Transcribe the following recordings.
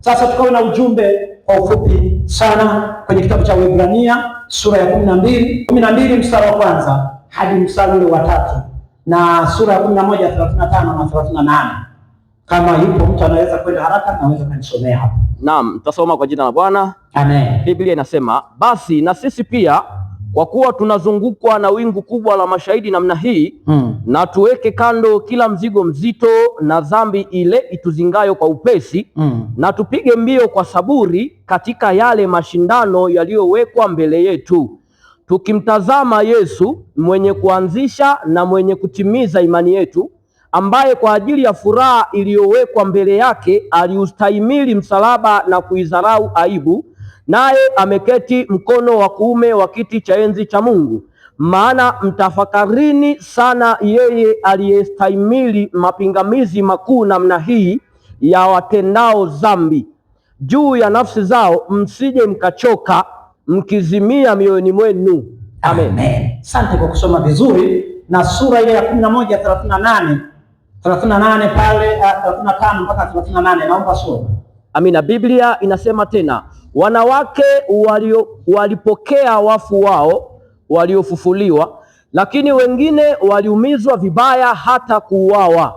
Sasa tukawe na ujumbe kwa ufupi sana kwenye kitabu cha Waebrania sura ya 12 mstari wa kwanza hadi mstari ule wa 3 na sura ya 11 35 na 38. Kama yupo mtu anaweza kwenda haraka, naweza kanisomea hapo. Naam, tutasoma kwa jina la Bwana. Amen. Biblia inasema, basi na sisi pia kwa kuwa tunazungukwa na wingu kubwa la mashahidi namna hii, na tuweke kando kila mzigo mzito na dhambi ile ituzingayo kwa upesi, na tupige mbio kwa saburi katika yale mashindano yaliyowekwa mbele yetu, tukimtazama Yesu mwenye kuanzisha na mwenye kutimiza imani yetu, ambaye kwa ajili ya furaha iliyowekwa mbele yake aliustahimili msalaba na kuidharau aibu, naye ameketi mkono wa kuume wa kiti cha enzi cha Mungu. Maana mtafakarini sana yeye aliyestahimili mapingamizi makuu namna hii ya watendao dhambi juu ya nafsi zao, msije mkachoka mkizimia mioyoni mwenu. Amen. Amen. Asante kwa kusoma vizuri, na sura ile ya 11 38 38 pale 35 mpaka 38, naomba soma. Amina. Biblia inasema tena, wanawake walipokea wafu wao waliofufuliwa, lakini wengine waliumizwa vibaya hata kuuawa.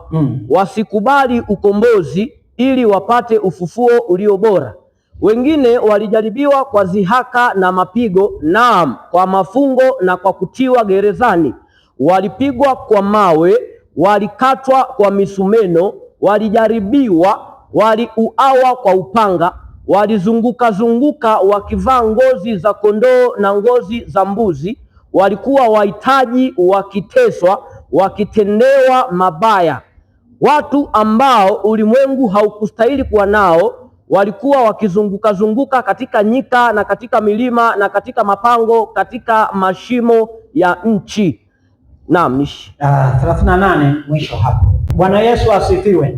Wasikubali ukombozi ili wapate ufufuo ulio bora. Wengine walijaribiwa kwa zihaka na mapigo, naam, kwa mafungo na kwa kutiwa gerezani. Walipigwa kwa mawe, walikatwa kwa misumeno, walijaribiwa, waliuawa kwa upanga, walizunguka zunguka wakivaa ngozi za kondoo na ngozi za mbuzi, walikuwa wahitaji, wakiteswa, wakitendewa mabaya. Watu ambao ulimwengu haukustahili kuwa nao, walikuwa wakizunguka zunguka katika nyika na katika milima na katika mapango, katika mashimo ya nchi. Naam, nishi 38 mwisho hapo. Bwana Yesu asifiwe.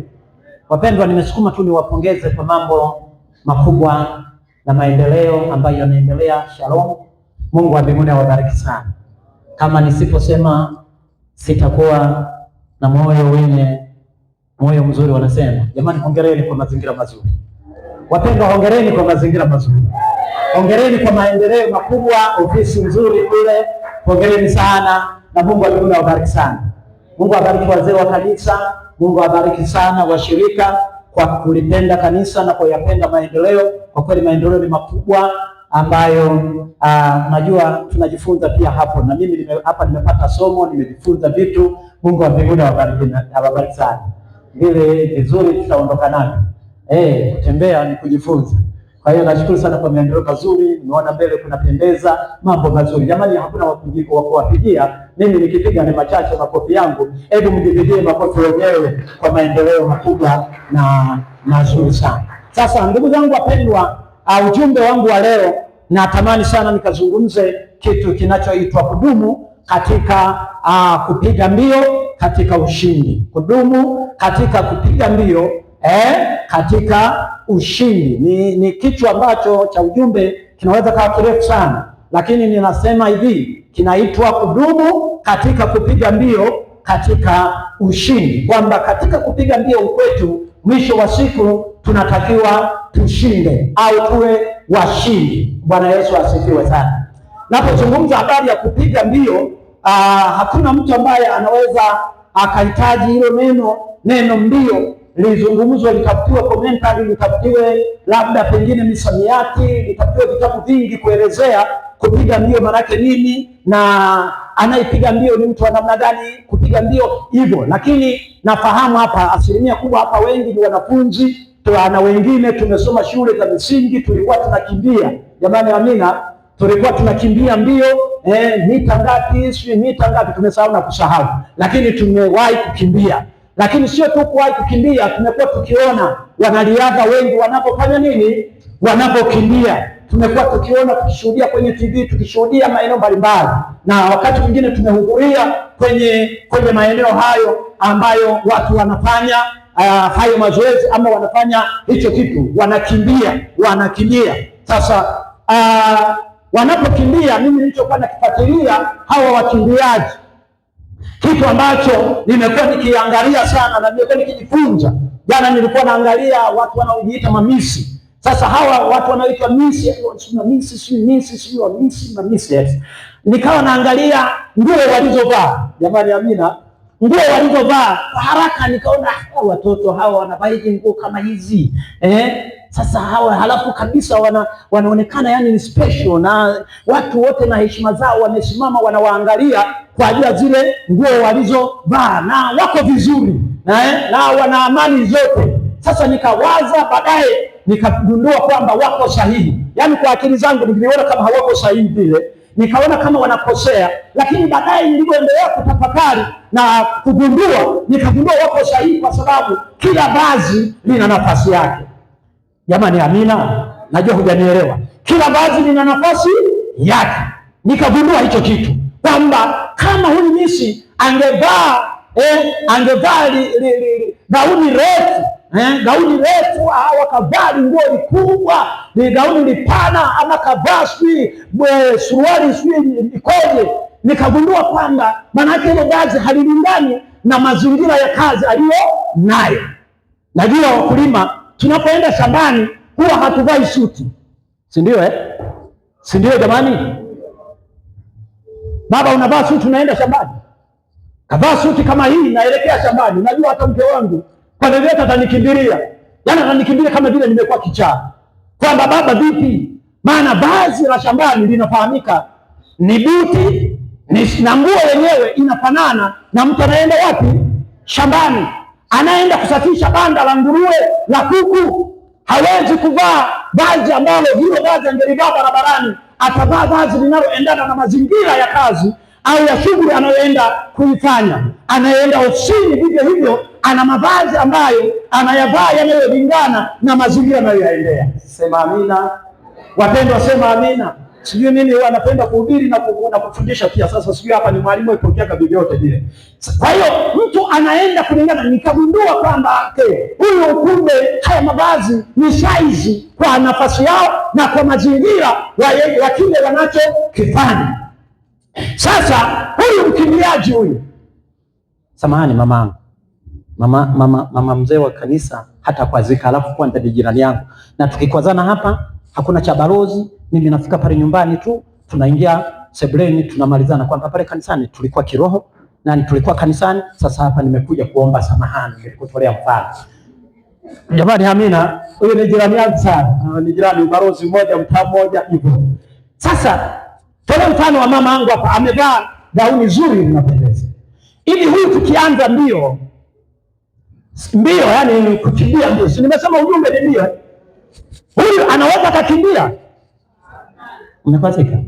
Wapendwa, nimesukuma tu niwapongeze kwa mambo makubwa na maendeleo ambayo yanaendelea. Shalom. Mungu wa mbinguni awabariki sana. Kama nisiposema sitakuwa na moyo wenye moyo mzuri, wanasema. Jamani, hongereni kwa mazingira mazuri. Wapendwa, hongereni kwa mazingira mazuri. Hongereni kwa maendeleo makubwa, ofisi nzuri kule. Hongereni sana na Mungu wa mbinguni awabariki sana. Mungu awabariki wazee wa kanisa, Mungu awabariki sana washirika kwa kulipenda kanisa na kuyapenda maendeleo. Kwa kweli maendeleo ni makubwa ambayo najua tunajifunza pia hapo, na mimi hapa nimepata somo, nimejifunza vitu. Mungu wa mbinguni awabariki sana. Vile vizuri tutaondoka navyo. Kutembea ni kujifunza. Kwa hiyo nashukuru sana kwa maendeleo mazuri, nimeona mbele kunapendeza, mambo mazuri. Jamani, hakuna wa kuwapigia, mimi nikipiga ni machache makofi yangu. Hebu mjipigie makofi wenyewe kwa maendeleo makubwa na mazuri sana. Sasa ndugu zangu wapendwa, ujumbe wangu wa leo natamani sana nikazungumze kitu kinachoitwa kudumu katika kupiga mbio katika ushindi. Kudumu katika kupiga mbio katika ushindi. Ni kichwa ambacho cha ujumbe kinaweza kuwa kirefu sana, lakini ninasema hivi, kinaitwa kudumu katika kupiga mbio katika ushindi, kwamba katika kupiga mbio kwetu mwisho wa siku tunatakiwa tushinde au tuwe washindi. Bwana Yesu asifiwe sana. Napozungumza habari ya kupiga mbio, hakuna mtu ambaye anaweza akahitaji hilo neno mbio lizungumzwe, litafutiwe commentary, litafutiwe labda pengine misamiati, litafutiwe vitabu vingi kuelezea kupiga mbio maanake nini na anayepiga mbio ni mtu wa namna gani kupiga mbio hivyo. Lakini nafahamu hapa asilimia kubwa hapa wengi ni wanafunzi na wengine tumesoma shule za misingi, tulikuwa tunakimbia. Jamani, amina, tulikuwa tunakimbia mbio mita ngapi, sijui mita ngapi, tumesahau na kusahau, lakini tumewahi kukimbia. Lakini sio tu kuwahi kukimbia, tumekuwa tukiona wanariadha wengi wanapofanya nini, wanapokimbia. Tumekuwa tukiona, tukishuhudia kwenye TV, tukishuhudia maeneo mbalimbali, na wakati mwingine tumehudhuria kwenye maeneo hayo ambayo watu wanafanya hayo mazoezi ama wanafanya hicho kitu, wanakimbia. Sasa wanapokimbia, mimi nilichokuwa nakifuatilia hawa wakimbiaji, kitu ambacho nimekuwa nikiangalia sana na nimekuwa nikijifunza. Jana nilikuwa naangalia watu wanaojiita mamisi. Sasa hawa watu wanaoitwa misi misi misi misi misi, yes. Nikawa naangalia nguo walizovaa, jamani, amina, nguo walizovaa kwa haraka, nikaona watoto hawa wanavaa nguo kama hizi Sasa hawa halafu kabisa wanaonekana yani ni special, na watu wote na heshima zao wamesimama wanawaangalia kwa ajili ya zile nguo walizovaa, na wako vizuri na wana amani zote. Sasa nikawaza baadaye nikagundua kwamba wako sahihi. Yaani kwa akili zangu niliona kama hawako sahihi vile, nikaona kama wanakosea, lakini baadaye nilipoendelea kutafakari na kugundua, nikagundua wako sahihi kwa sababu kila vazi lina nafasi yake. Jamani, amina, najua hujanielewa. Kila vazi lina nafasi yake. Nikagundua hicho kitu kwamba kama huyu misi angevaa angevaa gauni refu gauni refu au akavaa nguo likubwa, ni gauni lipana, ama kavaa sijui suruali sijui ikoje, nikagundua kwamba maana yake ile vazi halilingani na mazingira ya kazi aliyo nayo. Najua wakulima tunapoenda shambani huwa hatuvai suti, si ndio Si ndio jamani? Baba, unavaa suti unaenda shambani? Kavaa suti kama hii naelekea shambani. Najua hata mke wangu kwa vyovyote atanikimbilia, yaani atanikimbilia kama vile nimekuwa kichaa, kwamba baba vipi? Maana vazi la shambani linafahamika ni buti na nguo yenyewe inafanana na mtu anaenda wapi? Shambani. Anaenda kusafisha banda la nguruwe la kuku, hawezi kuvaa vazi ambalo hilo vazi angelivaa barabarani. Atavaa vazi linaloendana na mazingira ya kazi au ya shughuli anayoenda kuifanya. Anaenda ofisini vivyo hivyo, ana mavazi ambayo anayavaa yanayolingana na mazingira anayoyaendea. Sema amina, wapendwa, sema amina. Sijui mimi huwa napenda kuhubiri na kufundisha pia. Sasa sijui hapa ni mwalimu ipokeaga vyovyote vile. Kwa hiyo mtu anaenda kulingana. Nikagundua kwamba huyu kumbe haya mavazi ni saizi kwa nafasi yao na kwa mazingira ya kile wanachokifanya. Sasa huyu mkimbiaji huyu, samahani mamangu, mama mzee wa kanisa hata kwazika, alafu kwa ndiye jirani yangu, na tukikwazana hapa hakuna cha balozi. Mimi nafika pale nyumbani tu, tunaingia sebuleni, tunamalizana kwamba pale kanisani tulikuwa kiroho na tulikuwa kanisani. Sasa hapa nimekuja kuomba samahani, nilikutolea mfano. Jamani, amina. Huyu ni jirani yangu sana, ni jirani, balozi mmoja, mtaa mmoja hivyo. Sasa tole mfano wa mama yangu hapa, amevaa gauni zuri linapendeza. Hivi huyu tukianza mbio mbio, yani kukimbia mbio, si nimesema ujumbe ni mbio. Huyu anaweza akakimbia? Umekwazika?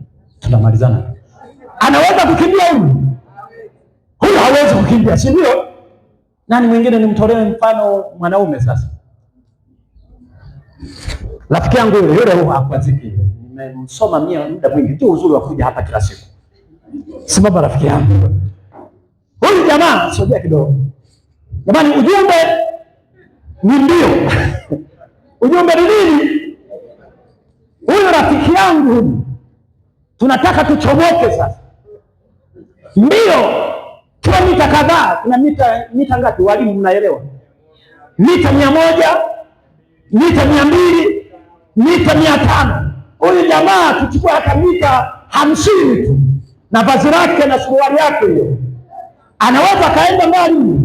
Tunamalizana. Anaweza kukimbia huyu? Huyu hawezi kukimbia, si ndio? Nani mwingine nimtolee mfano mwanaume sasa? Rafiki yangu yule yule huwa hakwaziki. Nimemsoma mia muda mwingi. Ndio uzuri wa kuja hapa kila siku. Simama rafiki yangu. Huyu jamaa sogea kidogo. Jamani, ujumbe ni mbio. Ujumbe ni nini? Huyu rafiki yangu huyu, tunataka tuchomoke sasa. Mbio tuna mita kadhaa, kuna mita ngapi walimu mnaelewa? Mita 100, mita 200, mita 500. Huyu jamaa tuchukue hata mita 50 tu na vazi lake na suruali yake hiyo, anaweza akaenda mbali.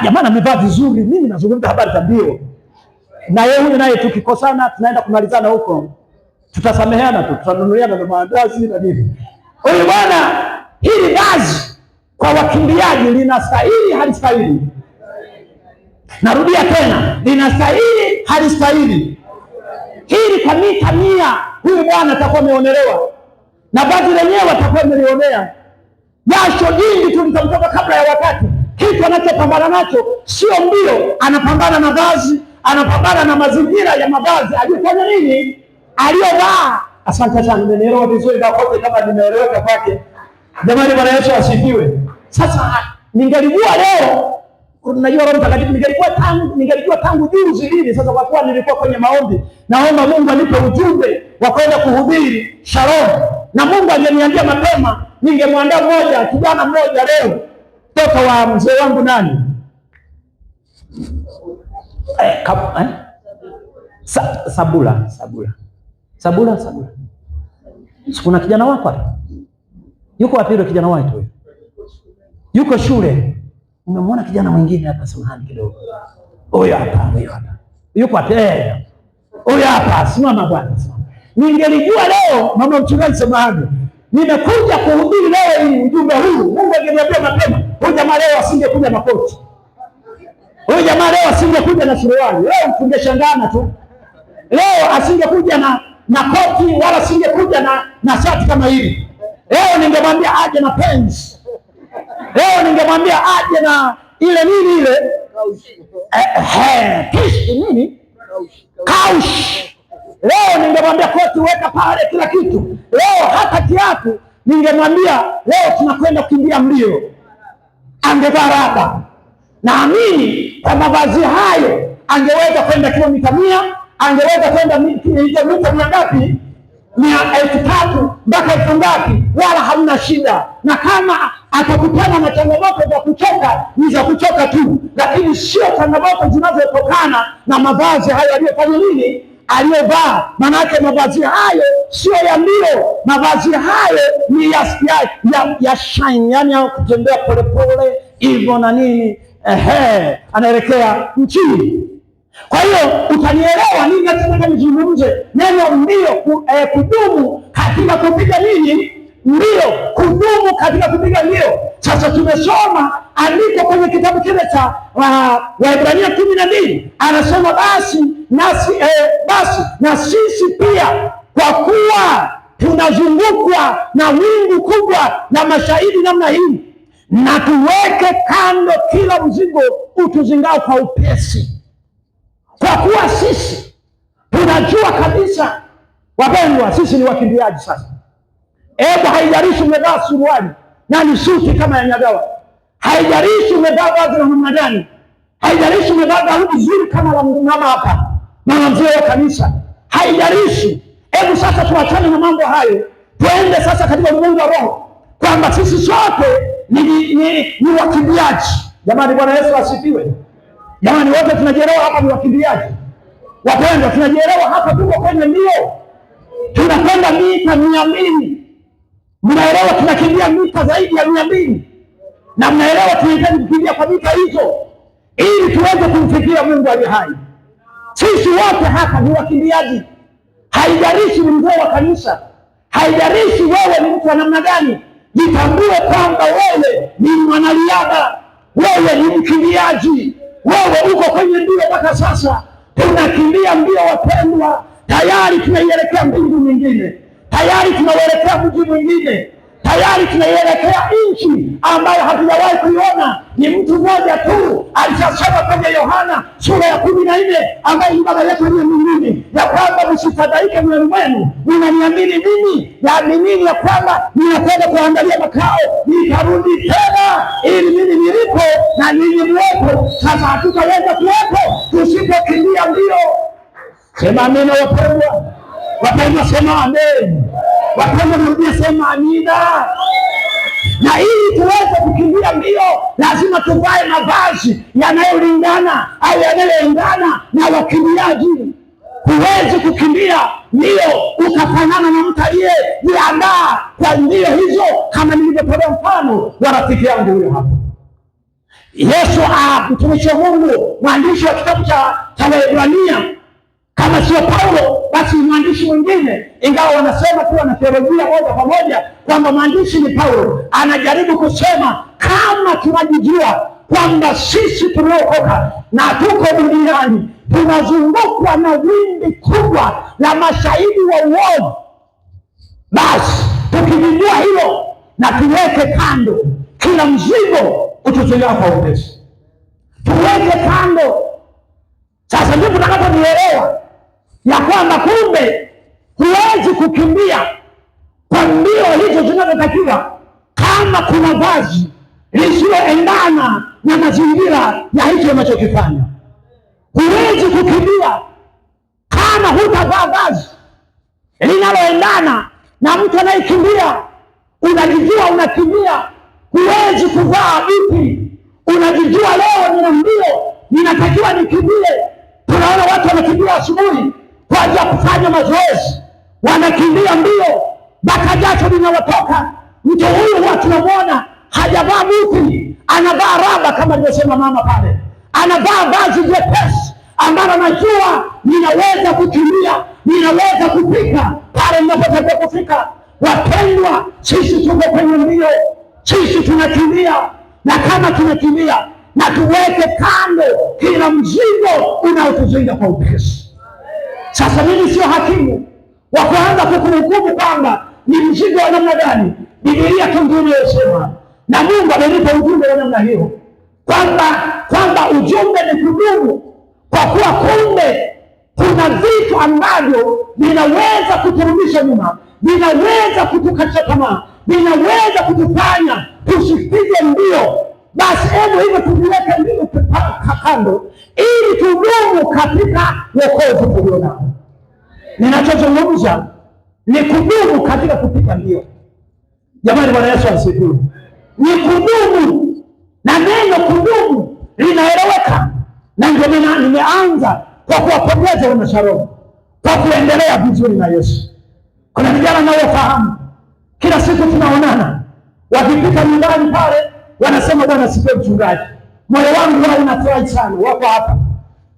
Jamani, amevaa vizuri. Mimi nazungumza habari za mbio, na yeye huyu naye tukikosana tunaenda kumalizana huko, tutasameheana tu, tutanunuliana na maandazi na nini. Huyu bwana, hili vazi kwa wakimbiaji linastahili halistahili? Narudia tena, linastahili halistahili? Hili kwa mita 100 huyu bwana atakuwa ameonelewa, na vazi lenyewe atakuwa amelionea. Jasho jingi tu litamtoka kabla ya wakati. Kitu anachopambana nacho sio mbio, anapambana na vazi, anapambana na mazingira ya mavazi aliyofanya nini, aliyovaa. Asante sana, nimenielewa vizuri na kote kama nimeeleweka kwake. Jamani, Bwana Yesu asifiwe. Sasa ningelijua leo, unajua Roho Mtakatifu, ningelijua tangu juzi hivi. Sasa kwa kuwa nilikuwa kwenye maombi, naomba Mungu anipe ujumbe wa kwenda kuhubiri Shalom, na Mungu angeniambia mapema, ningemwandaa mmoja, kijana mmoja leo, mtoto wa mzee wangu nani? Sabula, Sabula. Sabula, Sabula. Kuna kijana wako hapa? Yuko wapi yule kijana wetu huyo? Yuko shule. Umemwona kijana mwingine hapa, samahani kidogo. Huyo hapa, huyo hapa. Yuko wapi? Huyo hapa, simama bwana, simama. Ningelijua leo mama mchungaji, samahani, nimekuja kuhubiri leo hii ujumbe huu, Mungu angeniambia mapema, huyu jamaa leo asingekuja na koti. Huyu jamaa leo asingekuja na suruali. Leo tungeshangana tu. Leo asingekuja na koti wala asingekuja na shati kama hili. Leo ningemwambia aje na pens. Leo ningemwambia aje na ile nini ile? Nini? Kaush. Leo ningemwambia koti weka pale kila kitu. Leo hata kiatu ningemwambia leo tunakwenda kukimbia mbio. Angevaa raba. Naamini kwa mavazi hayo angeweza kwenda kilomita 100, angeweza kwenda mita ngapi? 3,000 mpaka 1,000 ngapi, wala hamna shida. Na kama atakutana na changamoto za kuchoka, ni za kuchoka tu, lakini sio changamoto zinazotokana na mavazi hayo aliyofanya nini, aliyovaa. Maana mavazi hayo sio ya mbio, mavazi hayo ni ya shine, yani ya kutembea polepole hivyo na nini, anaelekea nchini. Kwa hiyo utanielewa nini nataka nizungumze neno mbio, kudumu katika kupiga nini mbio, kudumu katika kupiga mbio. Sasa tumesoma andiko kwenye kitabu kile cha Waebrania 12, anasema basi na sisi pia kwa kuwa tunazungukwa na wingu kubwa na mashahidi namna hii, na tuweke kando kila mzigo utuzingao kwa upesi. Kwa kuwa sisi tunajua kabisa, wapendwa, sisi ni wakimbiaji sasa. Hebu haijalishi umevaa suruali na ni suti kama ya Nyagawa, haijalishi umevaa vazi la namna gani, haijalishi umevaa gauni zuri kama la mama hapa, mama mzee wa kanisa, haijalishi. Hebu sasa tuachane na mambo hayo, tuende sasa katika ulimwengu wa roho, kwamba sisi sote ni wakimbiaji. Jamani, Bwana Yesu asifiwe. Jamani, wote tunajielewa hapa ni wakimbiaji. Wapendwa, tunajielewa hapa, tuko kwenye mbio, tunakwenda mita 200. Mnaelewa tunakimbia mita zaidi ya 200, na mnaelewa tunahitaji kukimbia kwa mita hizo ili tuweze kumfikia Mungu aliye hai. Sisi wote hapa ni wakimbiaji. Haijalishi ni mzee wa kanisa, haijalishi wewe ni mtu wa namna gani, jitambue kwamba wewe ni mwanariadha, wewe ni mkimbiaji, wewe uko kwenye mbio mpaka sasa. Tunakimbia mbio wapendwa, tayari tunaielekea mbingu nyingine, tayari tunauelekea mji mwingine, tayari tunaielekea nchi ambayo hatujawahi kuiona. Ni mtu mmoja tu alishasema kwenye Yohana sura ya 14, ambaye ni Baba yetu aliye mbinguni, ya kwamba msifadhaike mioyoni mwenu, mnaniamini mimi, yaaminini ya kwamba ninakwenda kuangalia makao, nitarudi tena ili mimi nilipo na ninyi mwepo. Sasa hatutaweza kuwepo tusipokimbia mbio. Sema amina wapendwa. Wapendwa, sema amen. Wapendwa, narudia, sema amina. Na ili tuweze kukimbia mbio lazima tuvae mavazi yanayolingana au yanayoendana na wakimbiaji. Huwezi kukimbia mbio ukafanana na mtu aliyejiandaa kwa mbio hizo, kama nilivyotolea mfano wa rafiki yangu huyo hapo. Yesu, mtumishi wa Mungu, mwandishi wa kitabu cha Waebrania, kama sio Paulo basi mwandishi mwingine, ingawa wanasema tu na theolojia moja kwa moja kwamba mwandishi ni Paulo, anajaribu kusema kama tunajijua kwamba sisi tuliokoka na tuko duniani tunazungukwa na wimbi kubwa la mashahidi wa uovu, basi tukijijua hilo na tuweke kando kila mzigo utuzuiao kwa upesi, tuweke kando. Sasa ndipo utakaponielewa ya kwamba kumbe huwezi kukimbia kwa mbio hizo zinazotakiwa kama kuna vazi lisiloendana na mazingira ya hicho unachokifanya. Huwezi kukimbia kama hutavaa vazi linaloendana na mtu anayekimbia. Unajijua unakimbia, huwezi kuvaa vipi? Unajijua leo nina mbio, ninatakiwa nikimbie. Tunaona watu wanakimbia asubuhi, kwa ajili ya kufanya mazoezi, wanakimbia mbio mpaka jasho linawatoka. Mtu huyu huwa tunamwona hajavaa buti, anavaa raba kama alivyosema mama pale, anavaa vazi jepesi ambalo najua ninaweza kukimbia, ninaweza kufika pale ninapotakiwa kufika. Wapendwa, sisi tuko kwenye mbio, sisi tunakimbia, na kama tunakimbia, na tuweke kando kila mzigo unaotuzinga kwa upesi. Sasa mimi sio hakimu wa kuanza kukuhukumu kwamba ni mzigo wa namna gani. Biblia tu ndio inayosema, na Mungu amenipa ujumbe wa namna hiyo, kwamba ujumbe ni kudumu, kwa kuwa kumbe kuna vitu ambavyo vinaweza kuturudisha nyuma, vinaweza kutukatisha tamaa, vinaweza kutufanya tusipige mbio. Basi hebu hivyo tuviweke mbio kando, ili tudumu katika wokovu tulio nao. Ninachozungumza ni kudumu katika kupiga mbio. Jamani, Bwana Yesu asifiwe. Ni kudumu, na neno kudumu linaeleweka, na ndio nimeanza kwa kuwapongeza wana Shalom kwa kuendelea vizuri na Yesu. Kuna vijana naowafahamu, kila siku tunaonana, wakifika nyumbani pale wanasema, Bwana asifiwe mchungaji, moyo wangu wao unafurahi sana, wako hapa,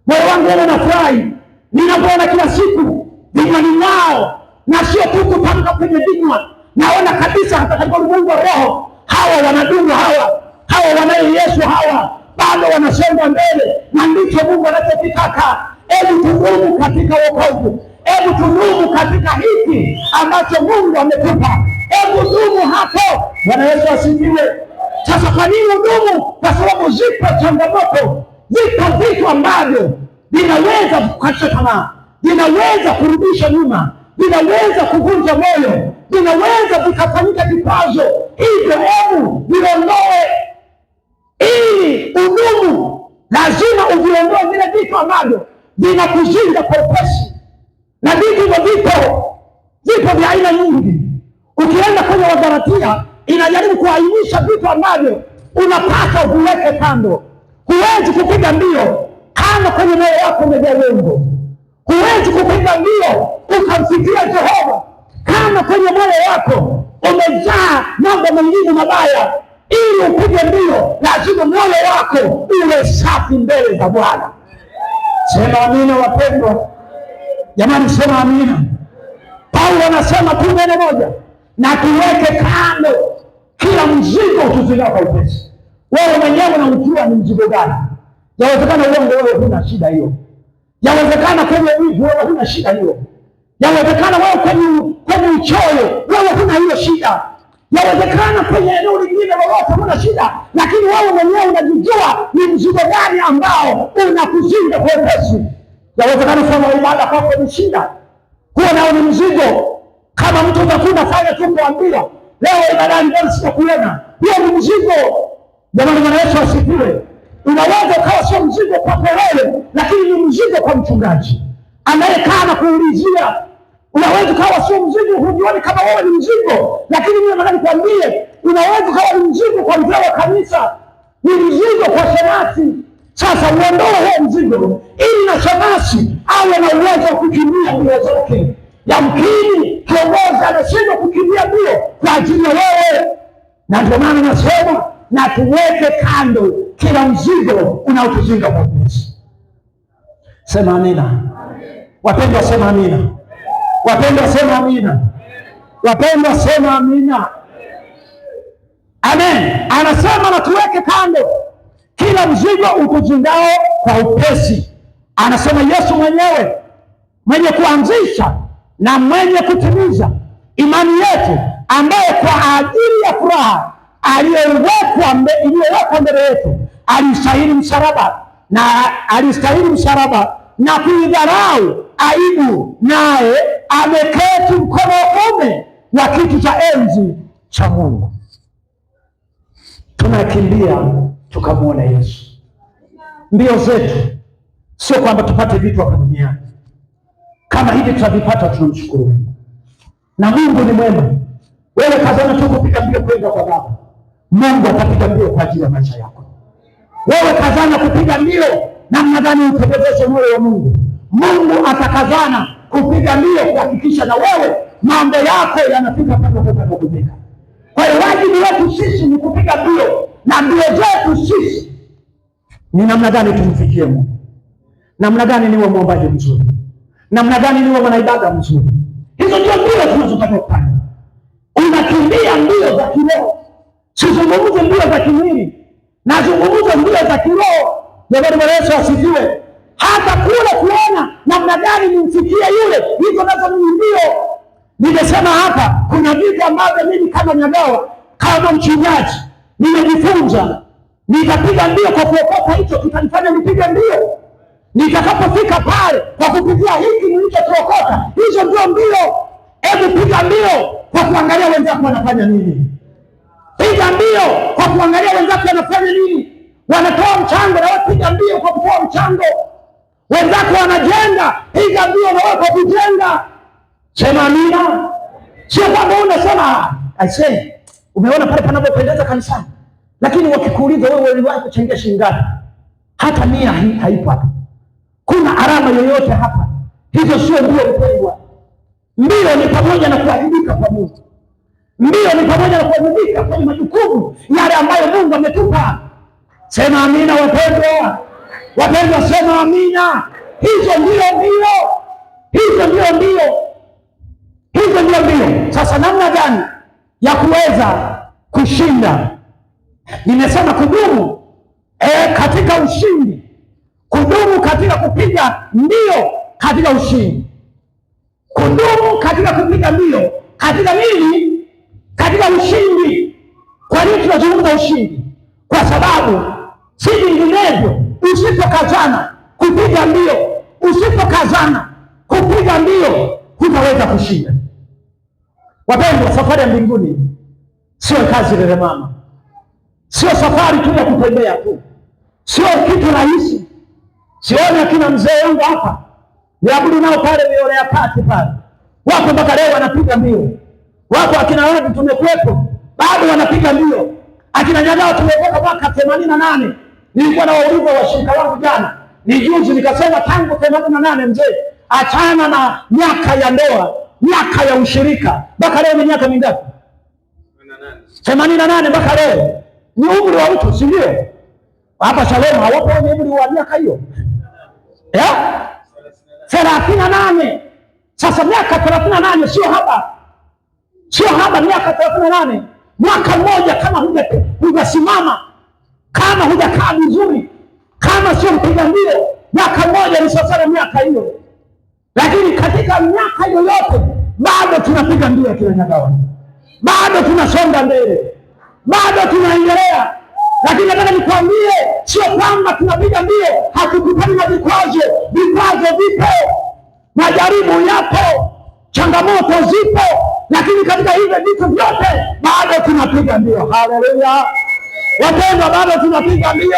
moyo wangu wao unafurahi ninapoona kila siku vinywani mwao, na sio tu kutamka kwenye vinywa, naona kabisa hata katika ulimwengu wa roho, hawa wanadumu, hawa wanaye Yesu, hawa bado wanasonga mbele, na ndicho Mungu anachokitaka. Hebu tudumu katika wokovu, hebu tudumu katika hiki ambacho Mungu ametupa, hebu dumu hapo. Bwana Yesu asifiwe. Sasa kwa nini udumu? Kwa sababu zipo changamoto, zipo vitu ambavyo vinaweza kukatisha tamaa, vinaweza kurudisha nyuma, vinaweza kuvunja moyo, vinaweza vikafanyika kikwazo. Hivyo hebu viondoe ili udumu. Lazima uviondoe vile vitu ambavyo vinakuzinga kwa upesi, na vitu hivyo vipo vya aina nyingi. Ukienda kwenye Wagalatia inajaribu kuainisha vitu ambavyo unapaswa uviweke kando. Huwezi kupiga mbio kama kwenye moyo wako umejaa uongo. Huwezi kupiga mbio ukamfikia Jehova kama kwenye moyo wako umejaa mambo mengine mabaya. Ili upige mbio, lazima moyo wako uwe safi mbele za Bwana. Sema amina wapendwa. Jamani, sema amina. Paulo anasema tu neno moja, na tuweke kando kila mzigo utuzingao kwa upesi. Wewe mwenyewe unajua ni mzigo gani. Yawezekana uongo wewe huna shida hiyo. Yawezekana kwenye wivu wewe huna shida hiyo. Yawezekana wewe kwenye uchoyo wewe huna hiyo shida. Yawezekana kwenye eneo lingine lolote huna shida, lakini wewe mwenyewe unajijua ni mzigo gani ambao unakuzinga kwa upesi. Yawezekana kufanya ibada kwako ni shida, huo nao ni mzigo. Kama mtu utakuwa unafanya tu kuambia leo ibadani bwana sitakuona, huo ni mzigo. Jamani, Bwana Yesu asifiwe. Unaweza ukawa sio mzigo kwako wewe, lakini ni mzigo kwa mchungaji anayekaa na kuulizia. Unaweza ukawa sio mzigo, hujioni kama wewe ni mzigo, lakini mimi nataka nikwambie, unaweza ukawa ni mzigo kwa mzee wa kanisa, ni mzigo kwa shemasi. Sasa uondoe huo mzigo ili na shemasi awe na uwezo wa kukimbia mbio zake. Yamkini kiongozi anashindwa kukimbia mbio kwa ajili ya wewe, na ndio maana nasema na tuweke kando kila mzigo unaotuzinga kwa upesi. Sema amina. Wapendwa, sema amina. Wapendwa, sema amina. Wapendwa, sema amina. Amen. Anasema na tuweke kando kila mzigo utuzingao kwa upesi. Anasema Yesu mwenyewe, mwenye kuanzisha na mwenye kutimiza imani yetu, ambaye kwa ajili ya furaha iliyowekwa mbele yetu alistahili msalaba, na alistahili msalaba na kuidharau aibu, naye ameketi mkono wa kuume wa kiti cha enzi cha Mungu. Tunakimbia tukamwona Yesu. Mbio zetu sio kwamba tupate vitu hapa duniani. Kama hivi tutavipata, tunamshukuru Mungu, na Mungu ni mwema. Wewe kazana tu kupiga mbio kwenda kwa Baba, Mungu atapiga mbio kwa ajili ya maisha yako. Wewe kazana kupiga mbio namna gani upendezeshe moyo wa Mungu, Mungu atakazana Kupiga mbio kuhakikisha na wewe mambo yako yanafika pale kufika. Kwa hiyo wajibu wetu sisi ni kupiga mbio, na mbio zetu sisi ni namna gani tumfikie Mungu, namna gani niwe mwombaji mzuri, namna gani niwe mwanaibada mzuri. Hizo ndio mbio tunazotakiwa kufanya. Unakimbia mbio za kiroho, sizungumze mbio za kimwili, nazungumza mbio za kiroho. Jamani, Bwana Yesu asifiwe. Hata kule kuona namna gani nimfikie yule, hizo nazo ni mbio. Nimesema hapa kuna vitu ambavyo mimi kama Nyagawa, kama mchungaji nimejifunza, nitapiga mbio kwa kuokoka, hicho kitanifanya nipige mbio. Nitakapofika pale kwa kupitia hiki nilichokiokota, hizo ndio mbio. Hebu piga mbio kwa kuangalia wenzako wanafanya nini. Piga mbio kwa kuangalia wenzako wanafanya nini. Wanatoa mchango, na wewe piga mbio kwa kutoa mchango. Wenzako wanajenga, piga mbio na wewe kwa kujenga. Sema amina. Sio kwamba unasema I say, umeona pale panapopendeza kanisani, lakini wakikuuliza wewe uliwahi kuchangia shilingi ngapi? Hata 100 haipo hapa. Kuna alama yoyote hapa? Hizo sio mbio, mpendwa. Mbio ni pamoja na kuwajibika kwa Mungu. Mbio ni pamoja na kuwajibika kwenye majukumu yale ambayo Mungu ametupa. Sema amina, wapendwa. Wapendwa, sema amina. Hizo ndio mbio, hizo ndio mbio, hizo ndio mbio. Sasa namna gani ya kuweza kushinda? Nimesema kudumu katika ushindi, kudumu katika kupiga mbio katika ushindi, kudumu katika kupiga mbio katika nini? Katika ushindi. Kwa nini tunazungumza ushindi? Kwa sababu si vinginevyo, usipokazana kupiga mbio, usipokazana kupiga mbio, hutaweza kushinda. Wapendwa, safari ya mbinguni sio kazi lele mama, sio safari tu ya kutembea tu, sio kitu rahisi. Sioni akina mzee wangu hapa niabudu nao pale miore ya kati pale, wako mpaka leo wanapiga mbio. Wako akina watu tumekuwepo bado wanapiga mbio. Akina Nyagao tumetoka mwaka 88. Nilikuwa na wauliza washirika wangu jana, ni juzi, nikasema tangu 88 mzee, achana na miaka ya ndoa, miaka ya ushirika, mpaka leo ni miaka mingapi? 88 mpaka leo. Ni umri wa mtu, si ndio? Hapa Shalom hawapo wenye umri wa miaka hiyo 38. Sasa miaka 38 sio haba, sio haba. Miaka 38, mwaka mmoja kama hujasimama, kama hujakaa vizuri, kama sio mpiga mbio, mwaka mmoja ni sawa miaka hiyo. Lakini katika miaka yoyote bado tunapiga mbio, kila Nyagawa, bado tunasonga mbele, bado tunaendelea. Lakini nataka nikwambie, sio kwamba tunapiga mbio hatukutani na vikwazo. Vikwazo vipo, majaribu yapo, changamoto zipo, lakini katika hivyo vitu vyote bado tunapiga mbio. Haleluya wapendwa, bado tunapiga mbio,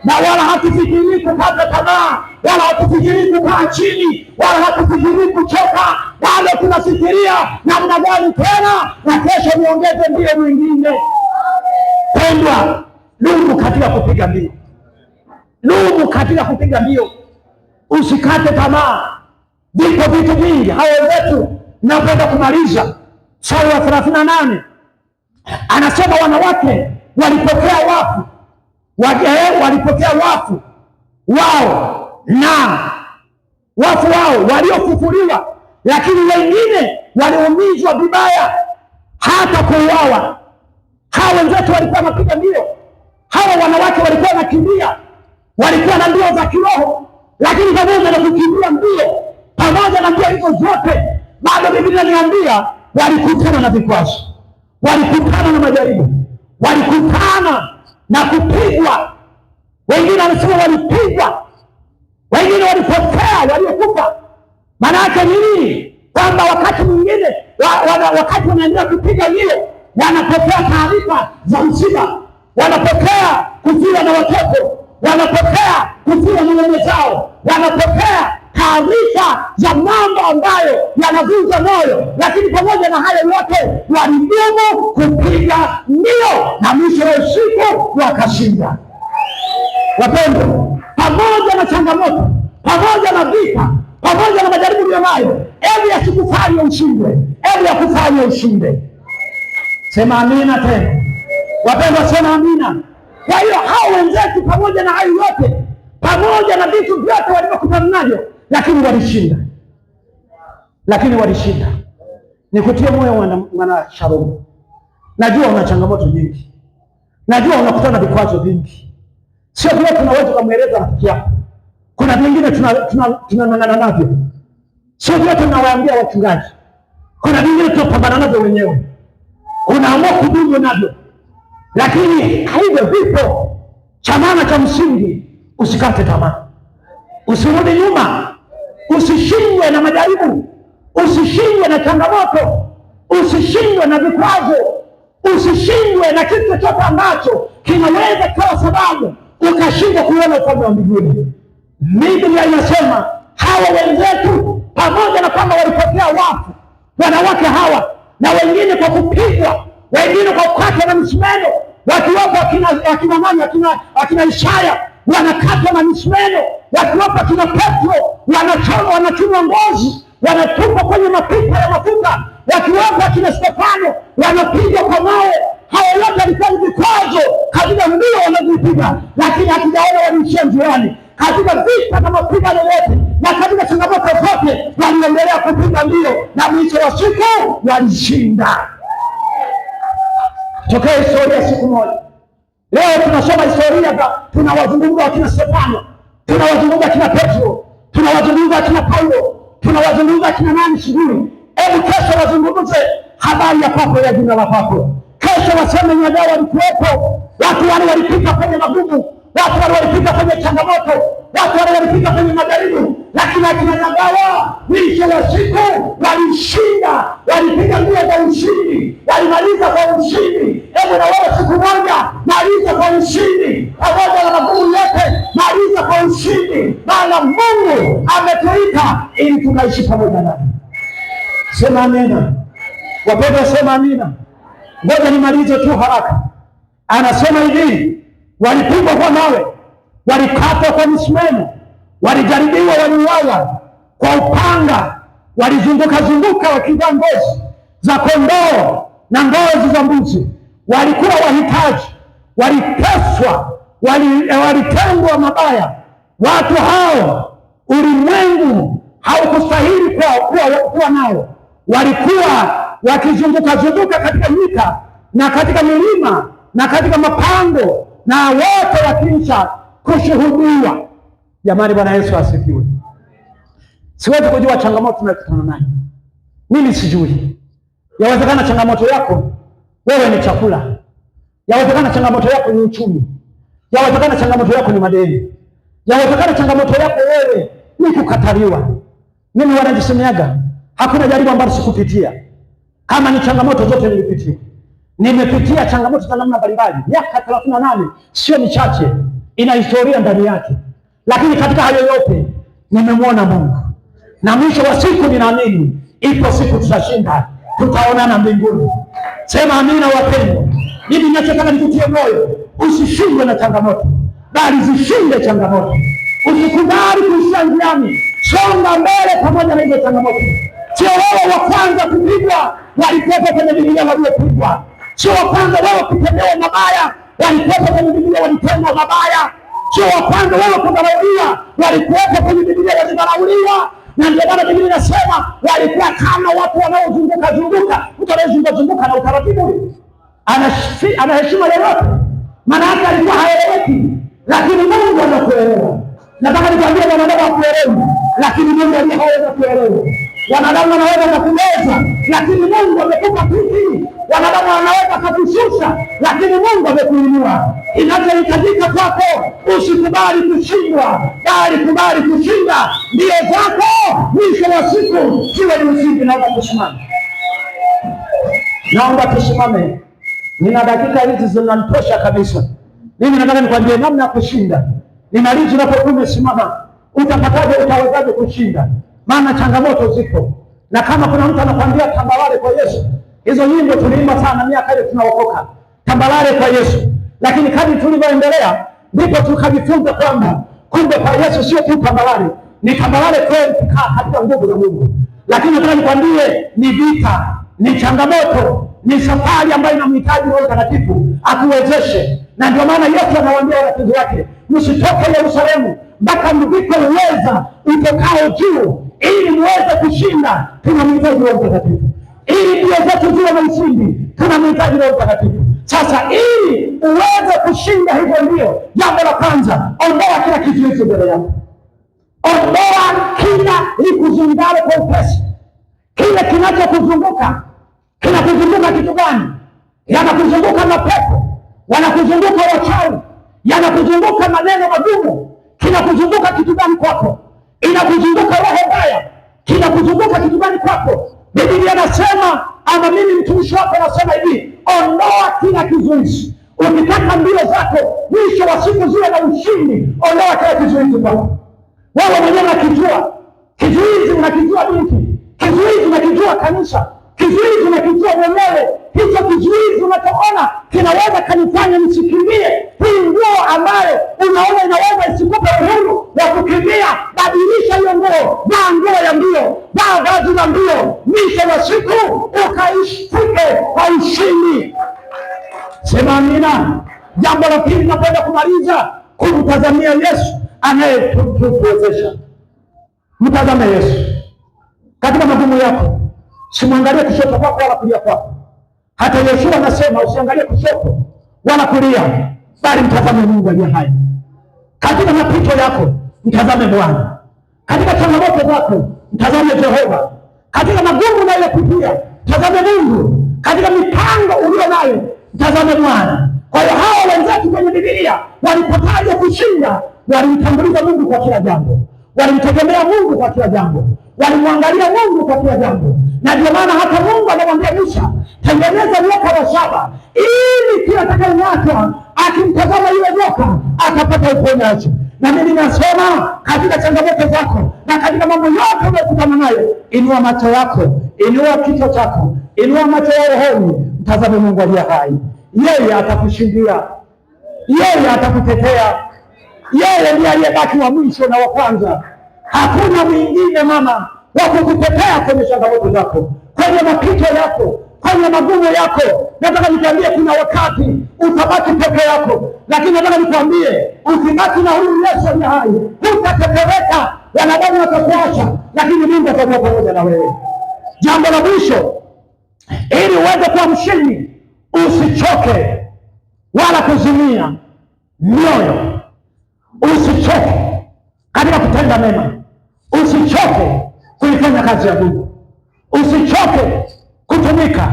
na wala hatufikirii kukata tamaa, wala hatufikirii kukaa chini, wala hatufikirii kuchoka. Bado tunafikiria namna gani tena na kesho niongeze mbio mwingine. Pendwa, dumu katika kupiga mbio, dumu katika kupiga mbio, usikate tamaa. Vipo vitu vingi. Hao wenzetu, napenda kumaliza sura ya 38, anasema wanawake walipokea wafu walipokea wafu wao na wafu wao waliofufuliwa, lakini wengine waliumizwa vibaya hata kuuawa. Hawa wenzetu walikuwa wanapiga mbio, hawa wanawake walikuwa wanakimbia, walikuwa na mbio za kiroho, lakini pamoja na kukimbia mbio, pamoja na mbio hizo zote, bado Biblia inaniambia walikutana na vikwazo, walikutana na majaribu, walikutana na kupigwa. Wengine wanasema walipigwa, wengine walipotea, waliokufa. Maana yake ni nini? Kwamba wakati mwingine wakati wanaendelea kupiga mbio, wanapokea taarifa za msiba, wanapokea kufiwa na watoto, wanapokea kufiwa na waume zao, wanapokea taarifa za mambo ambayo yanavunja moyo, lakini pamoja na hayo yote walidumu kupiga mbio na mwisho wa usiku wakashinda. Wapendwa, pamoja na changamoto, pamoja na vita, Pamoja na majaribu ulionayo, hebu yasikufanye ushindwe, hebu yakufanye ushinde. Sema amina tena, wapendwa, sema amina. Kwa hiyo hao wenzetu, pamoja na hayo yote, pamoja na vitu vyote walivyokutana navyo, lakini walishinda, lakini walishinda. Nikutie moyo mwana Shalom, najua una changamoto nyingi, najua unakutana vikwazo vingi. Sio vyote tunaweza kumweleza rafiki yako, kuna vingine tunang'ang'ana navyo. Sio vyote tunawaambia wachungaji, kuna vingine tunapambana navyo wenyewe, unaamua kudumu navyo, lakini hivyo vipo. Cha maana cha msingi, usikate tamaa, usirudi nyuma, usishindwe na majaribu, usishindwe na changamoto, usishindwe na vikwazo, usishindwe na kitu chochote ambacho kinaweza kuwa sababu ukashindwa kuona ufalme wa mbinguni. Biblia inasema hawa wenzetu, pamoja na kwamba walipokea wafu, wanawake hawa na wengine kwa kupigwa, wengine kwa kukatwa na misumeno, wakiwapo akina nani, akina Isaya wanakatwa na misumeno, wakiwapo akina Petro wanachoma, wanachunwa ngozi, wanatupwa kwenye mapipa ya mafuta, wakiwapo akina Stefano wanapigwa kwa mawe. Haya yote yalikuwa ni vikwazo katika mbio wanazoipiga, lakini hatujaona waliishia njiani. Katika vita na mapigano yote na katika changamoto zote, waliendelea kupiga mbio na mwisho wa siku walishinda. Tokea historia siku moja. Leo tunasoma historia, tunawazungumza akina Stefano, tunawazungumza akina Petro, tunawazungumza akina Paulo, tunawazungumza akina nani sijui. Hebu kesho wazungumze habari ya kwako, ya jina la kwako. Kesho waseme Nyagawa walikuwepo, watu wale walipita kwenye magumu, watu wale walipita kwenye changamoto, watu wale walipita kwenye majaribu, lakini akina Nyagawa mwisho wa siku walishinda, walipiga mbio za ushindi, walimaliza kwa ushindi. Hebu na wewe siku moja maliza kwa ushindi, pamoja na magumu yote, maliza kwa ushindi, maana Mungu ametuita ili tukaishi pamoja naye. Sema amina, wapendwa, sema amina. Ngoja nimalize tu haraka. Anasema hivi, walipigwa kwa mawe, walikatwa kwa misumeno, walijaribiwa, waliuawa kwa upanga, walizunguka zunguka wakivaa ngozi za kondoo na ngozi za mbuzi, walikuwa wahitaji, waliteswa, walitendwa mabaya. Watu hao ulimwengu haukustahili kuwa nao. Walikuwa wakizunguka zunguka katika nyika na katika milima na katika mapango, na wote wakiisha kushuhudiwa. Jamani, Bwana Yesu asifiwe. Siwezi kujua changamoto tunayokutana nayo, mimi sijui. Yawezekana changamoto yako wewe ni chakula, yawezekana changamoto yako ni uchumi, yawezekana changamoto yako ni madeni, yawezekana changamoto yako wewe ni kukataliwa. Mimi wanajisemeaga, hakuna jaribu ambalo sikupitia. Kama ni changamoto zote nilipitia. Nimepitia changamoto za namna mbalimbali. Miaka 38 sio michache, ina historia ndani yake. Lakini katika hayo yote nimemwona Mungu, na mwisho wa siku ninaamini ipo siku tutashinda, tutaonana mbinguni. Sema amina, wapendwa. Mimi ninachotaka nikutie moyo, usishindwe na changamoto, bali zishinde changamoto. Usikubali kuishia njiani, songa mbele pamoja na hizo changamoto. Sio wewe wa kwanza kupigwa, walikuwepo kwenye Biblia waliopigwa. Sio wa kwanza wewe kutendewa mabaya, walikuwepo kwenye Biblia walitendwa mabaya. Sio wa kwanza wewe kudharauliwa, walikuwepo kwenye Biblia walidharauliwa. Na ndio maana Biblia inasema walikuwa kama watu wanaozunguka zunguka. Mtu anayezunguka zunguka na utaratibu ana heshima yoyote? Maana yake alikuwa haeleweki, lakini Mungu anakuelewa. Nataka nikwambie, wanadamu hakuelewi, lakini Mungu aliye hawezi kuelewa. Wanadamu wanaweza kukuweza, lakini Mungu amekupa piki. Wanadamu wanaweza kukushusha, lakini Mungu amekuinua. Inachohitajika kwako, usikubali kushindwa, bali kubali kushinda. Mbio zako mwisho wa siku ziwe ni ushindi. Naomba tusimame, naomba tusimame. Nina dakika hizi zinanitosha kabisa. Mimi nataka nikwambie namna ya kushinda. Nimalize unapokuwa umesimama, utapataje? Utawezaje kushinda? Maana changamoto zipo, na kama kuna mtu anakwambia tambalale kwa Yesu, hizo nyimbo tuliimba sana miaka ile tunaokoka, tambalale kwa Yesu. Lakini kadri tulivyoendelea ndipo tukajifunza kwamba kumbe kwa Yesu sio tu tambalale, Ni tambarare kweli kukaa katika nguvu za Mungu, lakini nataka nikwambie ni vita, ni changamoto, ni safari ambayo inamhitaji Roho Mtakatifu akuwezeshe. Na ndio maana Yesu anawaambia wanafunzi wake, msitoke Yerusalemu mpaka mvikwe uweza utokao juu, ili muweze kushinda. Tunamhitaji Roho Mtakatifu ili mbio zetu ziwe na ushindi, tunamhitaji Roho Mtakatifu. Sasa ili uweze kushinda hivyo mbio, jambo la kwanza, ondoa kila kizuizi mbele yako, ondoa kila likuzungalo kwa upesi, kile kinachokuzunguka. Kinakuzunguka kitu gani? Yanakuzunguka mapepo, wanakuzunguka wachawi, yanakuzunguka maneno magumu. Kinakuzunguka kitu gani kwako? Inakuzunguka roho mbaya, kinakuzunguka kitu gani kwako? Biblia nasema, ama mimi mtumishi wako nasema hivi, ondoa kila kizuizi. Ukitaka mbio zako mwisho wa siku ziwe na ushindi, ondoa kila kizuizi kwako. Wewe mwenyewe unakijua kizuizi, unakijua binti, kizuizi unakijua kanisa, kizuizi unakijua mwenyewe. Hicho kizuizi unachoona kinaweza kanifanya nisikimbie. Hii nguo ambayo unaona inaweza isikupe uhuru wa kukimbia, badilisha hiyo nguo, vaa nguo ya mbio, vaa vazi la mbio, mwisho wa siku ukaishike kwa ushindi. Sema amina. Jambo la pili, napenda kumaliza kumtazamia Yesu anayetuwezesha. Mtazame Yesu katika magumu yako, simwangalie kushoto kwako wala kulia kwako. Hata Yoshua anasema usiangalie kushoto wala kulia, bali mtazame Mungu aliye hai. Katika mapito yako mtazame Bwana, katika changamoto zako mtazame Jehova, katika magumu unayopitia mtazame Mungu, katika mipango ulio nayo mtazame Bwana. Kwa hiyo hawa wenzetu kwenye Biblia walipotaja kushinda, walimtanguliza Mungu kwa kila jambo, walimtegemea Mungu kwa kila jambo, walimwangalia Mungu kwa kila jambo. Na ndio maana hata Mungu anamwambia Musa, tengeneza nyoka wa shaba, ili kila atakayeng'atwa akimtazama yule nyoka akapata uponyaji. Na mimi nasema katika changamoto zako na katika mambo yote unayokutana nayo, inua macho yako, inua kichwa chako, inua macho ya rohoni, mtazame Mungu aliye hai. Yeye atakushindia, yeye atakutetea, yeye ndiye aliyebaki wa mwisho na wa kwanza. Hakuna mwingine mama wa kukutetea kwenye changamoto zako, kwenye mapito yako, kwenye magumu yako. Nataka nikwambie, kuna wakati utabaki peke yako, lakini nataka nikwambie, ukibaki na huyu Yesu aliye hai hutatetereka. Wanadamu watakuacha, lakini Mungu atakuwa pamoja na wewe. Jambo la mwisho, ili uweze kuwa mshindi, usichoke wala kuzimia mioyo. Usichoke katika kutenda mema, usichoke kuifanya kazi ya Mungu, usichoke kutumika,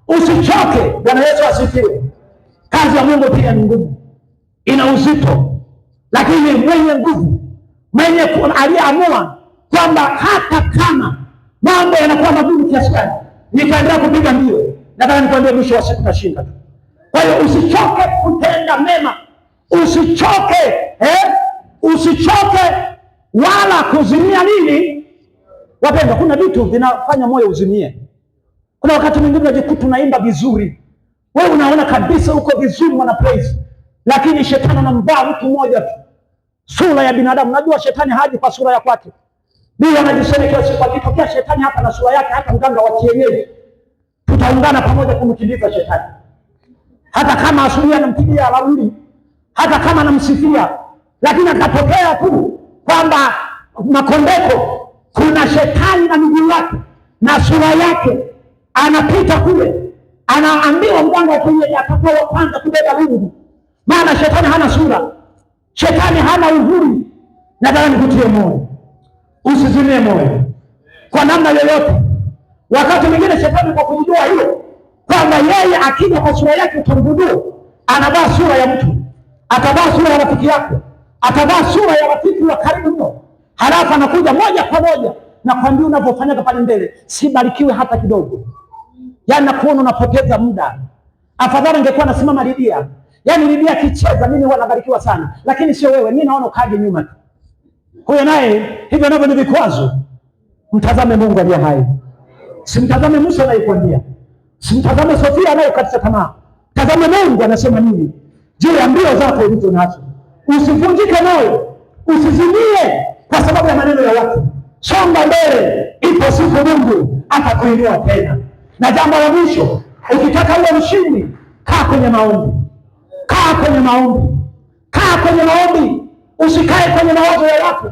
usichoke. Bwana Yesu asifiwe. Kazi ya Mungu pia ni ngumu, ina uzito, lakini mwenye nguvu, mwenye aliyeamua kwamba hata kama mambo yanakuwa magumu kiasi gani, nitaendelea kupiga mbio, nataka nikwambie, mwisho wa siku tashinda tu. Kwa hiyo usichoke kutenda mema, usichoke usichoke wala kuzimia nini. Wapendwa, kuna vitu vinafanya moyo uzimie. Kuna wakati mwingine unajikuta unaimba vizuri, wewe unaona kabisa uko vizuri, mwana praise, lakini shetani anamvaa mtu mmoja tu, sura ya binadamu. Najua shetani haji kwa sura ya kwake. Mimi wanajisema kila siku, akitokea shetani hapa na sura yake, hata mganga wa kienyeji, tutaungana pamoja kumkimbiza shetani, hata kama asubuhi anampigia ramli, hata kama anamsifia, lakini akatokea tu kwamba Makondeko kuna shetani na miguu yake na sura yake, anapita kule, anaambiwa mganga wa kienyeji atakuwa wa kwanza kubeba rungu, maana shetani hana sura, shetani hana uzuri. Nataka nikutie moyo, usizimie moyo kwa namna yoyote. Wakati mwingine shetani kwa kujua hiyo kwamba yeye akija kwa sura yake utamgundua, anavaa sura ya mtu, atavaa sura ya rafiki yako, atavaa sura ya rafiki wa karibu mno, halafu anakuja moja kwa moja na kwambia, unavyofanyaga pale mbele sibarikiwe hata kidogo. Yaani nakuona unapoteza muda. Afadhali angekuwa nasimama Lidia, yaani Lidia akicheza mimi huwa nabarikiwa sana, lakini sio wewe, mimi naona ukaje nyuma tu. Huyo naye hivyo navyo ni vikwazo. Mtazame Mungu aliye hai, simtazame Musa anayekwambia, simtazame Sofia anayekatisha tamaa. Tazame Mungu anasema nini juu ya mbio zako ulizo nazo. Usivunjike moyo, usizimie kwa sababu ya maneno ya watu. Songa mbele, ipo siku Mungu atakuinua tena. Na jambo la mwisho, ukitaka uwe mshindi, kaa kwenye maombi, kaa kwenye maombi, kaa kwenye maombi. Usikae kwenye mawazo ya watu,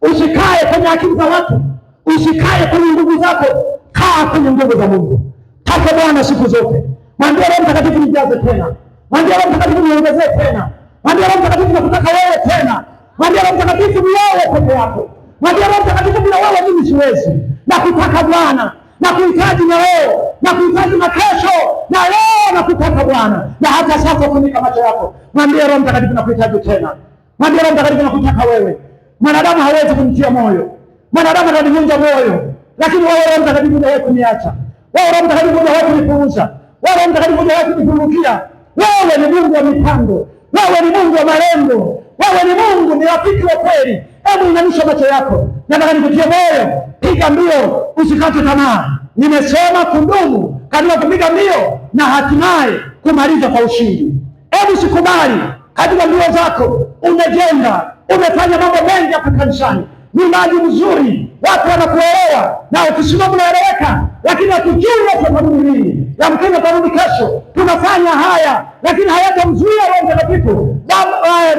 usikae kwenye akili za watu, usikae kwenye nguvu zako. Kaa kwenye nguvu za Mungu. Take Bwana siku zote, mwambie Roho Mtakatifu nijaze tena, mwambie Roho Mtakatifu niongezee tena, mwambie Roho Mtakatifu nakutaka wewe tena, mwambie Roho Mtakatifu ni wewe peke yako, mwambie Roho Mtakatifu bila wewe mimi siwezi. Nakutaka Bwana, nakuhitaji na leo, nakuhitaji na kesho, na leo nakutaka Bwana, na hata sasa funika macho yako, mwambie Roho Mtakatifu nakuhitaji tena, mwambie Roho Mtakatifu nakutaka wewe. Mwanadamu hawezi kumtia moyo, mwanadamu atanivunja moyo, lakini wewe Roho Mtakatifu hujawahi kuniacha, wewe Roho Mtakatifu hujawahi kunipuuza, wewe Roho Mtakatifu hujawahi kunipungukia. Wewe ni Mungu wa mipango, wewe ni Mungu wa malengo, wewe ni Mungu, ni rafiki wa kweli. Hebu inamisha macho yako, nataka nikutie moyo, piga mbio, usikate tamaa. Nimesema kudumu katika kupiga mbio na hatimaye kumaliza kwa ushindi. Hebu sikubali katika mbio zako, umejenga, umefanya mambo mengi hapa kanisani, ni maji mzuri, watu wanakuelewa na ukisimama unaeleweka, lakini hatujui watu watarudi lini. Yamkini watarudi kesho. Tunafanya haya, lakini hayatamzuia Roho Mtakatifu,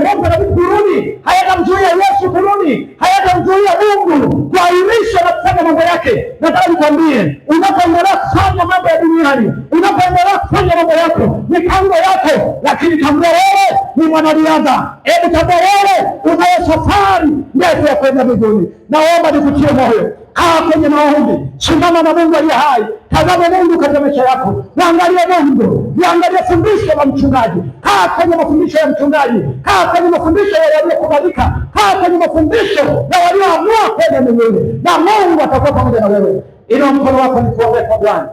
Roho Mtakatifu kurudi, hayatamzuia Yesu kurudi, hayatamzuia Mungu kuahirisha na kufanya mambo yake. Nataka nikwambie, unapoendelea kufanya mambo ya duniani, unapoendelea kufanya mambo yako, mipango yako, lakini tambua wewe ni mwanariadha. Hebu tambua wewe unayo safari ndefu ya kwenda mbinguni. Naomba nikutie moyo, kaa kwenye maombi, simama na Mungu aliye hai. Tazama Mungu katika maisha yako, mwangalie Mungu, liangalie fundisho la mchungaji. Kaa kwenye mafundisho ya mchungaji, kaa kwenye mafundisho ya waliokubalika, kaa kwenye mafundisho ya walioamua kwenda mbinguni, na Mungu atakuwa pamoja na wewe. Inua mkono wako nikuombee kwa Bwana.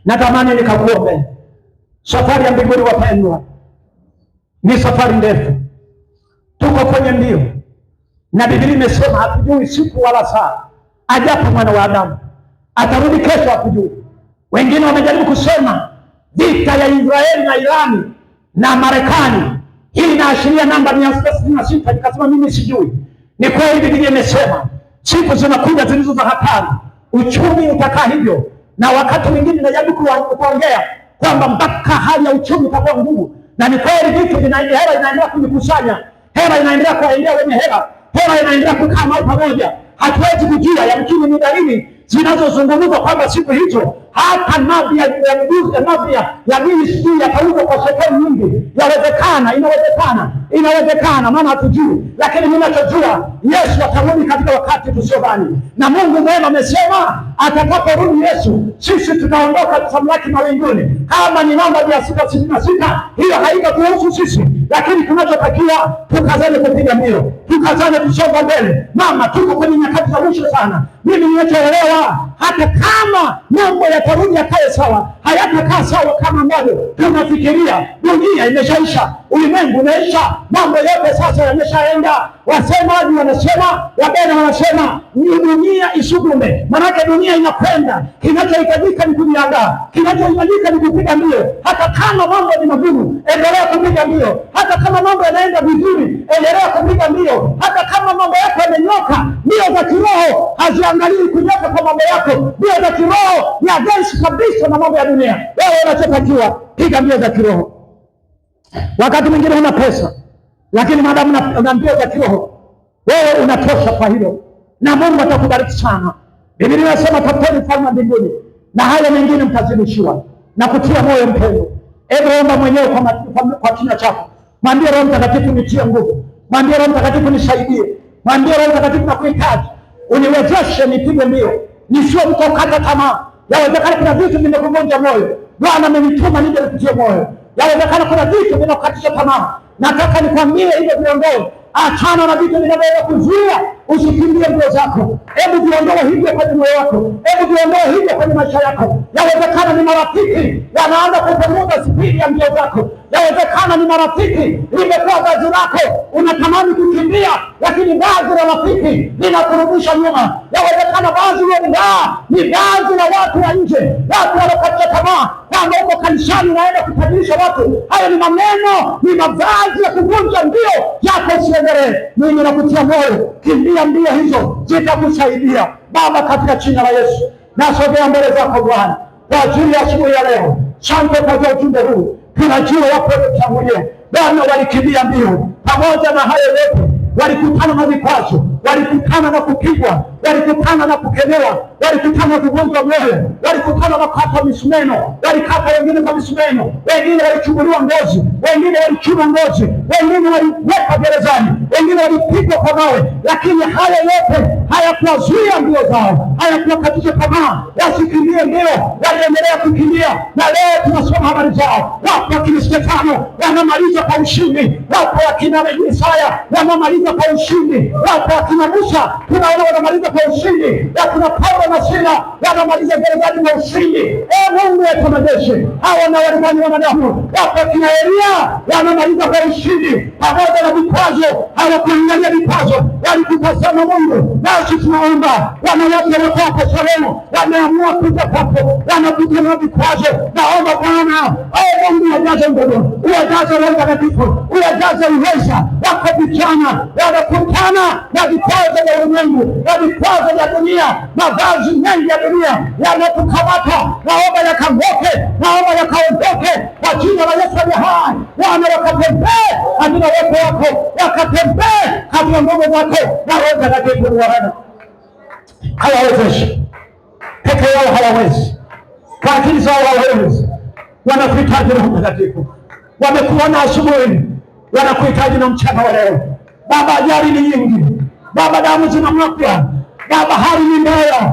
Natamani nikakuombee. Safari ya mbinguni, wapendwa, ni safari ndefu, tuko kwenye mbio, na Biblia imesema hatujui siku wala saa ajapo mwana wa Adamu. Atarudi kesho, hatujui. Wengine wamejaribu kusema vita ya Israeli na Irani na Marekani, hii inaashiria namba 666. Nikasema mimi sijui. Ni kweli Biblia imesema siku zinakuja zilizo za hatari, uchumi utakaa hivyo, na wakati mwingine najaribu kuongea kwamba mpaka hali ya uchumi itakuwa ngumu, na ni kweli vitu hela inaendelea kujikusanya, hela inaendelea kuwaendea wenye hela, hela inaendelea kukaa mahali pamoja. Hatuwezi kujua, yamkini ni dalili zinazozungumzwa kwamba siku hizo hata mavi ya mili sijui yatauzwa kwa shekeli nyingi. Yawezekana, inawezekana, inawezekana, maana hatujui, lakini ninachojua Yesu atarudi katika wakati tusiodhani, na Mungu mwema amesema atakaporudi Yesu sisi tutaondoka tutamlaki mawinguni. Kama ni namba 666, hiyo haitatuhusu sisi, lakini tunachotakiwa tukazane kupiga mbio, tukazane kusonga mbele. Mama, tuko kwenye nyakati za mwisho sana. Mimi ninachoelewa, hata kama mambo yatarudi yakae sawa, hayatakaa sawa kama ambavyo tunafikiria. Dunia imeshaisha, ulimwengu umeisha, mambo yote sasa yameshaenda. Wasemaji wanasema, wabena wanasema ni dunia isukume, manake dunia inakwenda. Kinachohitajika ni kujiandaa, kinachohitajika ni kupiga mbio. Hata kama mambo ni magumu, endelea kupiga mbio. Hata kama mambo yanaenda vizuri, endelea kupiga mbio. Hata kama mambo yako yamenyoka, mbio za kiroho haziangalii kunyoka kwa mambo yako. Mbio za kiroho ni against kabisa na mambo ya dunia. Wewe unachotakiwa piga mbio za kiroho. Wakati mwingine huna pesa, lakini maadamu una mbio za kiroho, wewe unatosha kwa hilo, na Mungu atakubariki sana. Biblia inasema tafuteni ufalme wa mbinguni na hayo mengine mtazidishiwa. Na kutia moyo mpendo, hebu omba mwenyewe kwa kinywa chako, mwambie Roho Mtakatifu nitie nguvu, mwambie Roho Mtakatifu nisaidie, mwambie Roho Mtakatifu nakuhitaji, uniwezeshe nipige mbio, nisiwe mtu ukata tamaa. Yawezekana kuna vitu vimekuvunja moyo, Bwana amenituma nije nikutie moyo. Yawezekana kuna vitu vinakukatisha tamaa, nataka nikwambie hivyo viondoe. Achana na vitu vinavyoweza kuzuia usikimbie mbio zako. Hebu viondoe hivyo kwenye moyo wako, hebu viondoe hivyo kwenye maisha yako. Yawezekana ni marafiki wanaanza kupunguza spidi ya mbio zako, Yawezekana ni marafiki, limekuwa vazi lako, unatamani kukimbia, lakini vazi la rafiki linakurudisha nyuma. Yawezekana vazi ulilolivaa ni vazi la watu wa nje, watu walokatia tamaa kwamba uko kanisani unaenda kutajirisha watu. Hayo ni maneno, ni mavazi ya kuvunja mbio yako usiendelee. Mimi nakutia moyo, kimbia mbio hizo, zitakusaidia. Baba, katika jina la Yesu nasogea mbele zako Bwana kwa ajili ya asubuhi ya leo. Asante kwa ajili ya ujumbe huu. Tunajua wapo waliotangulia Bwana, walikimbia mbio. Pamoja na hayo yote, walikutana na vikwazo, walikutana na kupigwa, walikutana na kukemewa, walikutana na kuvunjwa moyo, walikutana na kukatwa misumeno, walikata wengine kwa misumeno, wengine walichubuliwa ngozi, wengine walichuma ngozi, wengine waliwekwa gerezani, wengine walipigwa kwa mawe, lakini hayo yote hayakuwazuia mbio zao, hayakuwakatisha tamaa, wasikimbie mbio, waliendelea kukimbia, na leo tunasoma habari zao. Wapo wakina Stefano wanamaliza kwa ushindi, wapo wakina Isaya wanamaliza kwa ushindi, wapo wakina Musa tunaona wanamaliza kwa ushindi, wakina Paulo na Sila wanamaliza gerezani kwa ushindi. E Mungu wetu majeshi, hawa na walikuwa ni wanadamu. Wapo wakina Elia wanamaliza kwa ushindi, pamoja na vikwazo, hawakuangalia vikwazo, walikutazama Mungu. Nasi tunaomba wanawake wako hapa Shalom, wameamua kuja kwako, wanapita na vikwazo. Naomba Bwana, e Mungu, uwajaze nguvu, uwajaze Roho Mtakatifu, uwajaze uweza. Wako vijana wanakutana na vikwazo vya ulimwengu na vikwazo vya dunia, mavazi mengi ya dunia yanatukamata. Naomba yakang'oke, naomba yakaondoke kwa jina la Yesu aliye hai. Wana wakatembee katika uwepo wako, wakatembee katika nguvu zako na Roho Mtakatifu. Bwana, hawawezeshi peke yao, hawawezi kwa akili zao, hawawezi. Wanakuhitaji Roho Mtakatifu. Wamekuona asubuhi, wanakuhitaji na mchana wa leo. Baba, ajali ni nyingi Baba, damu zinamwagwa Baba, hali ni mbaya.